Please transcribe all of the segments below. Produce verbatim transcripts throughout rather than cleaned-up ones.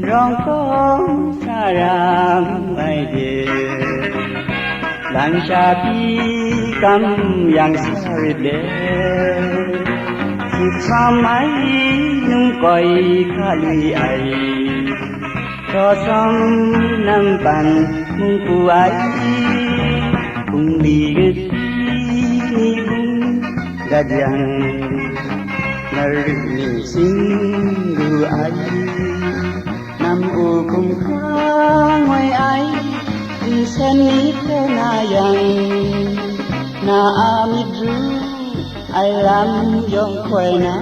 Rawng kawng sa ra mu ai de, lam sha pyi kam yang sa rit le, sit sawm ai num koi hka lui ai, daw sawm nam pan mung pu ai, bungli gati ni bung dat yang, marit ni sing lu ai. Nam u hkum hkra ngoi ai, nsen ni hpe na yang, na a myit ru ai lam yawng hkoi na.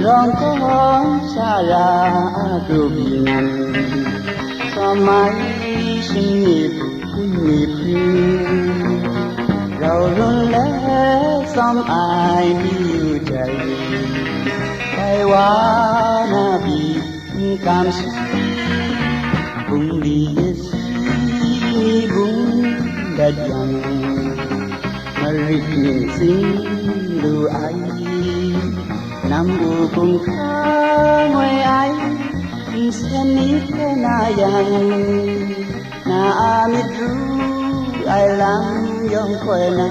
Rawng kawng sa ra a grup yin, sawm ai shingni hpun ni hpring, rau run let sawm ai mi yu jai, dai wa na bi n kam shi, bungli yasi ni bung dat yang, marit ning sing lu ai, nam u hkum hkra ngoi ai, nsen ni hpe na yang, na a myit ru ai lam yawng hkoi na.